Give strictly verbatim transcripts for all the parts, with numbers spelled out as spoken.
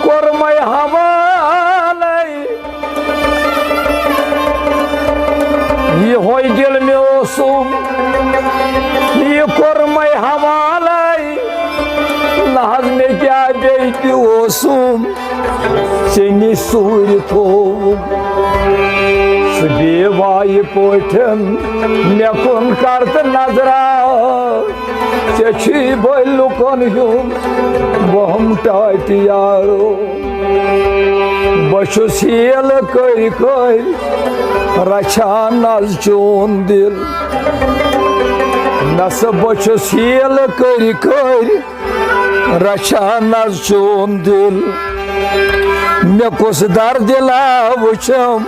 کوٚرمَے حوالَے یِہوٚے دِل مےٚ اوسُم، یہِ کوٚرمَے حوالَے، نہ حظ مےٚ کیٛاہ بیٚیہِ تہِ اوسُم ژےٚ نِش سوٗرِ تھووُم۔ سُہ بے وایہِ پٲٹھۍ مےٚ کُن کر تہٕ نظرا، ژےٚ چھی بٔلۍ لُکن ہُنٛد وہم ٹاٹہِ یارو۔ بہٕ چھُس ہیلہٕ کٔرۍ کٔرۍ رچھان از چون دِل۔ نسا بہٕ چھُس ہیلہٕ کٔرۍ کٔرۍ رچھان از چون دِل۔ مےٚ کُس دردِ لا وٕچھم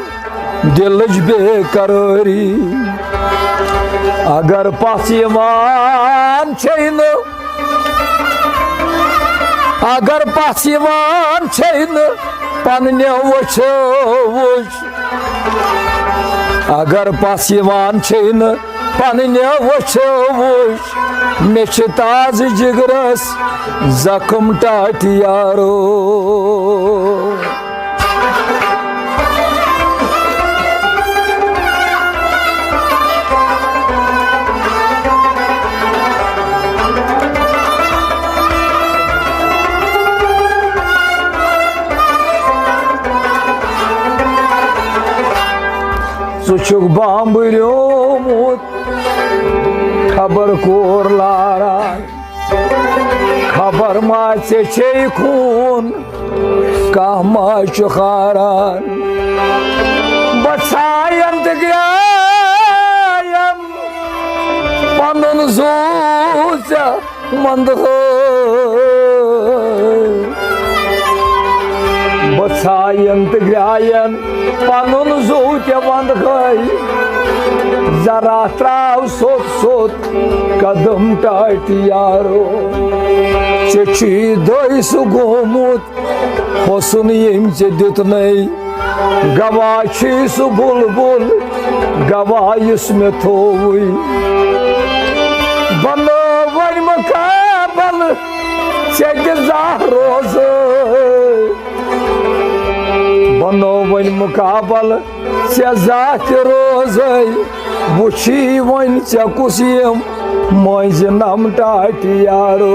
دِلٕچ بے قرٲری۔ اگر پژھ یِوان چھے نہٕ، اگر پژھ یِوان چھے نہٕ پننہِ وٕچھو وٕچھ، اگر پژھ یِوان چھے نہٕ پننہِ وٕچھو وٕچھ، مےٚ چھِ تازٕ جگرس زخم ٹاٹہِ یارو۔ ژٕ چھُکھ بامبریومُت خبر کور لاران، خبر ما ژےٚ چھے خوٗن، کانٛہہ ما چھُ خاران۔ بہٕ ژھاین تہٕ گریایم پنُن زُو ژےٚ وندٕ ہٲے۔ بہٕ ژھاین تہٕ گراین پنُن زُو تہِ وندٕ ہٲے۔ ذرا تراو سوٚت سوٚت قدم ٹاٹہِ یارو۔ ژےٚ چھُے دٔے سُہ گوٚمُت حسن ییٚمۍ ژےٚ دیُتنَے۔ گواہ چھُے سُہ بُلبُل، گواہ یُس مےٚ تھووُے۔ بنٲو وۄنۍ مُقابل ژےٚ تہِ زاہ روزے۔ بنٲو وۄنۍ مُقابل ژےٚ زاہ تہِ روزے۔ وٕچھی وۄنۍ ژےٚ کُس یِم مٔنٛزۍ نم ٹاٹہِ یارو۔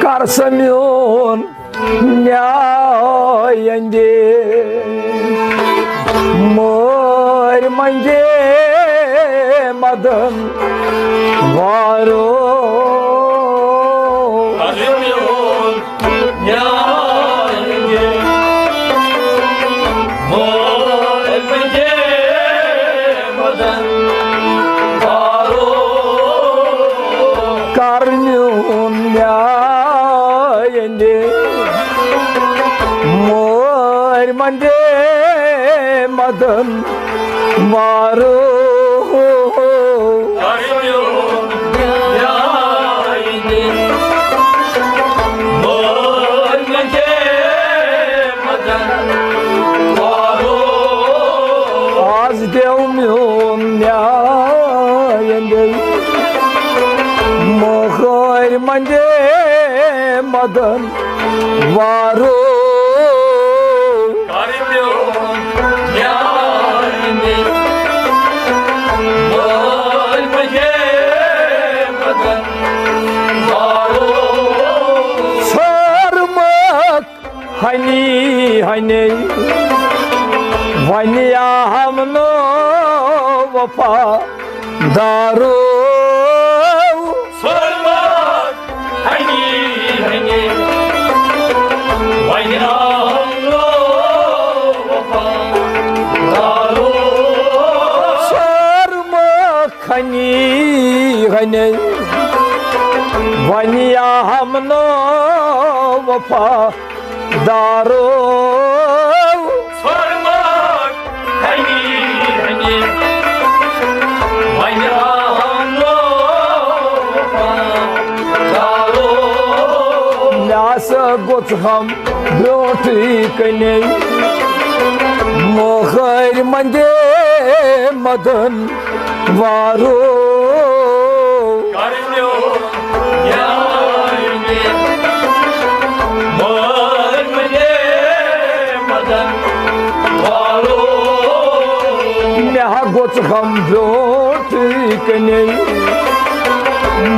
کر سا میون نیاے اندے، مٲرۍ منجے مدن وارو۔ کر میون نیاے اندے، مٲرۍ منجے مدن وارو۔ آز دیو میون نیاے اندے، مٲرۍ منجے مدن وارو۔ کر میون نیاے اندے، مٲرۍ منجے مدن وارو۔ ژھٲرمَکھ ہنی ہنے، وۄنۍ آہم نو وفا دارو۔ ژھٲرمَکھ ہنی ہنے، وۄنۍ آہم نو وفا دارو۔ ژھٲرمَکھ ہنی ہنے، وۄنۍ آہم نو وفا دارو۔ ژھٲرمَکھ ہم برونٹھٕے کنے، مۄہر مندے مدن وارو۔ مےٚ ہا گوٚژھ ہم برونٹھٕے کنے،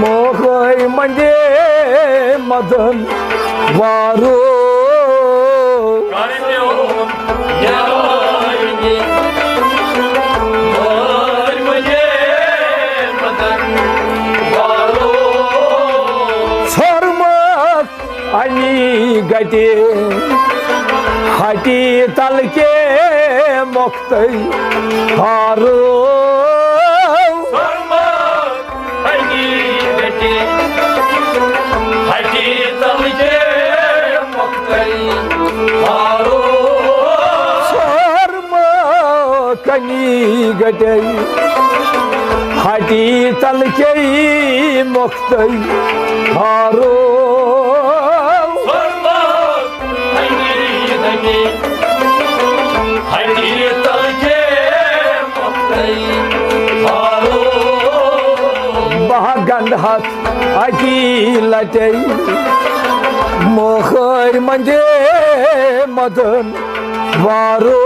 مۄہر مندے مدن وارو۔ ژھرمت انی گٹے ہٹی تل کے مۄختٕے ہارو۔ ژھرمت کنی گٹے ہٹی تل کے مۄختٕے ہارو۔ بہا گنڈ ہتھ اکی لٹے مۄہر مندے مدن وارو۔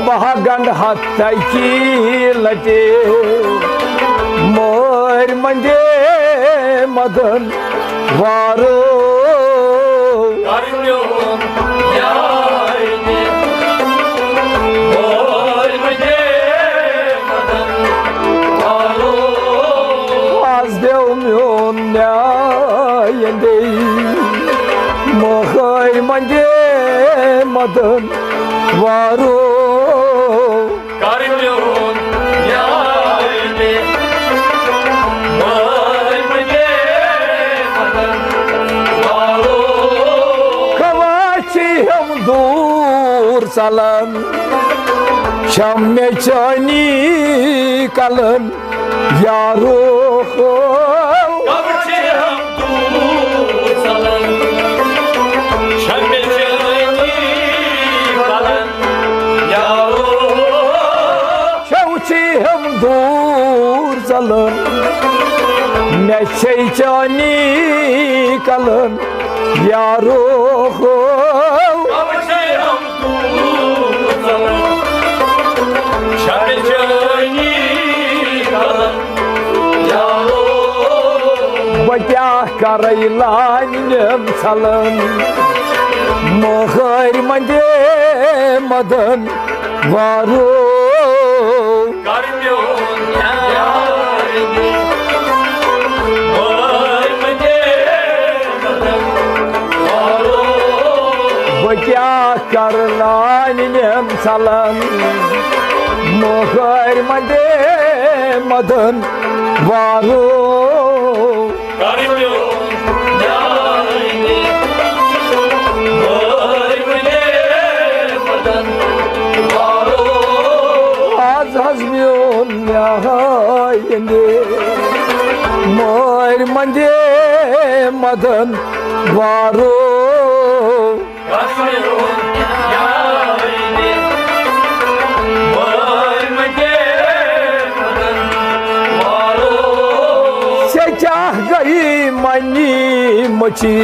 بہا گنڈ ہتھ تکی لٹے مۄہر مندے مدن وارو۔ آز دیو میون نیاے دے مۄہر مندے مدن وارو۔ کوا چھی ہم دور ژلان، شم چانی کلن یارو۔ چھو چھی ہم دور ژلان، مےٚ چھے چانی کلن یارو۔ بہٕ کیٛاہ کرٕ لانہِ نٮ۪ن ژلن، مۄہر مندے مدن وارو۔ بہٕ کیٛاہ کرٕ لانہِ نٮ۪ن ژلن، مۄہر مندے مدن وارو۔ آز حظ میون نیاے مۄہر مندے مدن وارو۔ ژےٚ کیٛاہ گٔیی منی مچی،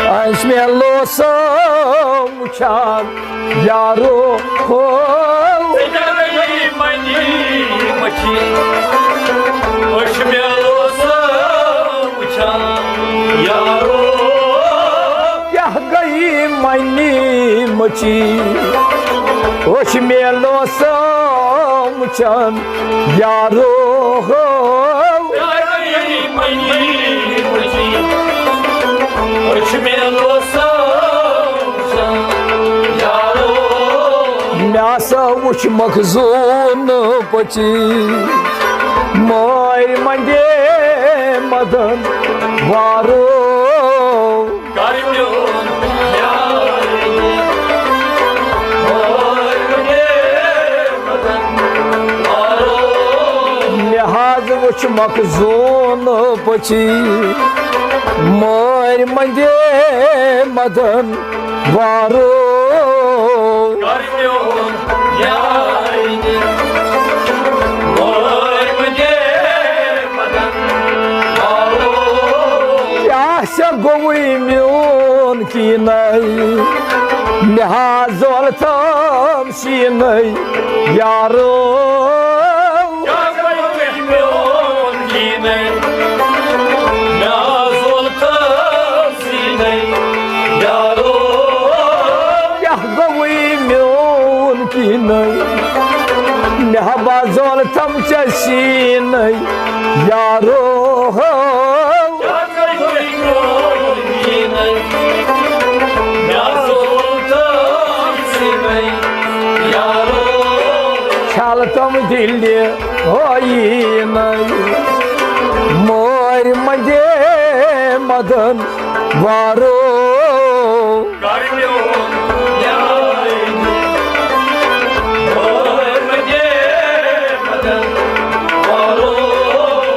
أسۍ مےٚ لوسہٕ وٕچھان یارو ہو۔ کیٛاہ گٔیی منی مچی، أچھ مےٚ لوسہٕ وٕچھان یارو ہو۔ مےٚ ہسا وٕچھ مخزوٗن پٔچی، مٲرۍ منٛدے مدن وارو۔ کر میون یار، چھُ مخزوٗن پٔچی، مٲرۍ مندے مدن وارو۔ کیٛاہ سا گوٚوُے میون کینَے، مےٚ ہا زول تام سیٖنَے یارو۔ کیٛاہ گوٚوُے میون کینَے، مےٚ ہا زول تام ژےٚ سیٖنَے یارو۔ چھل تم دِلہِ ہوئی نئی، مٲرۍ مندے مدن وارو۔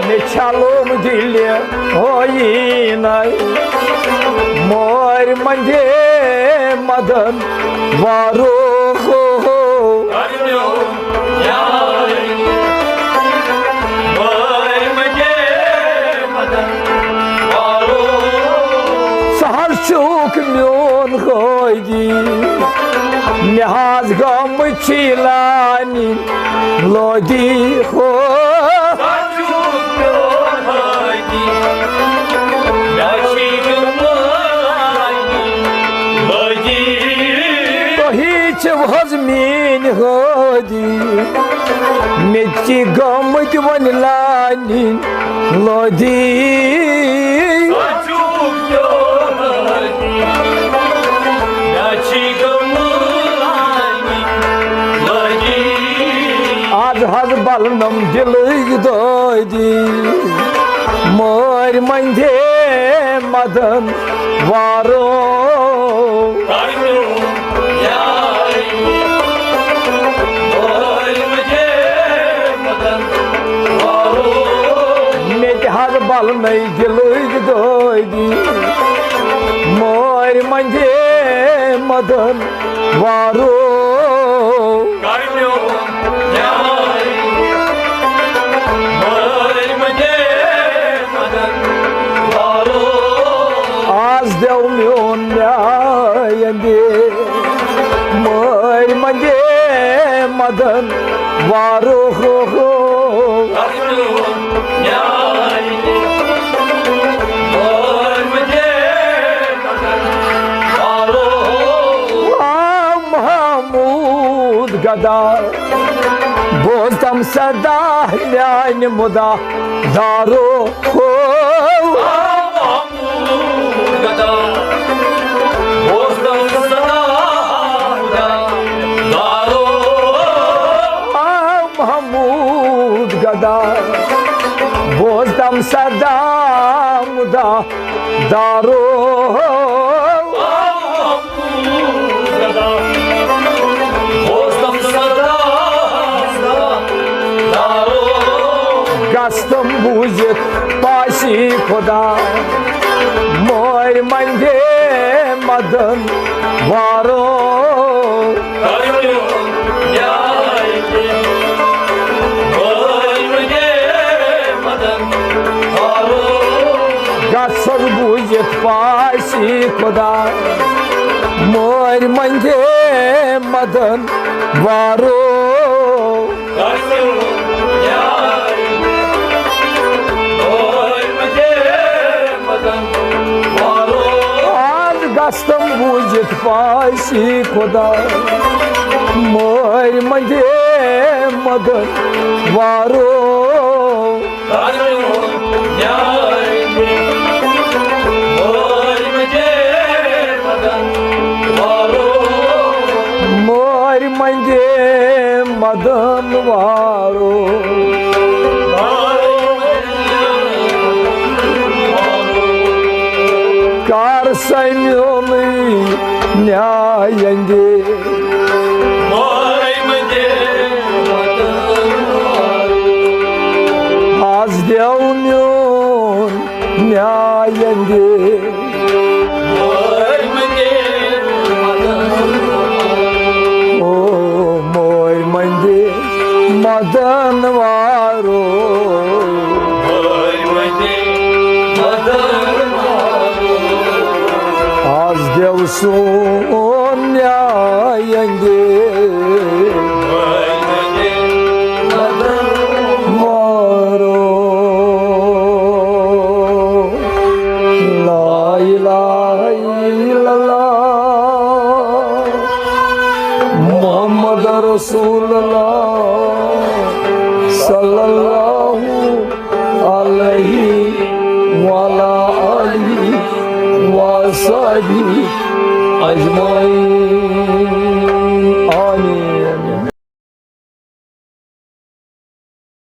مےٚ چھلوم دِلہِ ہوئی نئی، مٲرۍ مندے مدن وارو۔ سہل چھُکھ میون خٲدی، مےٚ حظ گٔمٕژ چھِ لانی لودی ہو۔ تۄہی چھِو حظ میٲنۍ ہٲدی، مےٚ تہِ گٔمٕتۍ وۄنۍ لانہِ لودی۔ آز حظ بلنم دِلٕکۍ دٲدی، مٲرۍ مندے مدن وارو۔ مےٚ تہِ حظ بلنَے دِلٕکۍ دٲدی، مٲرۍ مندے مدن وارو۔ آز دیو میون نیاے اندے، مٲرۍ مندے مدن وارو۔ آ محمود گدا، بوزتم صدا میانہِ مدا دارو ہو۔ آ محمود گدا، بوزتم صدا مدا دارو۔ گژھتم بوٗزِتھ پاسی خدا، مٲرۍ مندے مدن وارو۔ گژھس بوٗزِتھ پاسی خدا، مٲرۍ مندے مدن وارو۔ آز گژھتم بوٗزِتھ پاسی خدا، مٲرۍ مندے مدن وارو۔ مٲرۍ مندے مدن وارو۔ کر سا میونٕے نیاے اندے۔ او مٲرۍ مٔنٛدِ مدن وارو، از دیو سون نیاینٛدِ وارو۔ لا الہ الا اللہ محمد رسول اللہ صلی اللہ علیہ وعلی آلہ وصحبہ اجمعین۔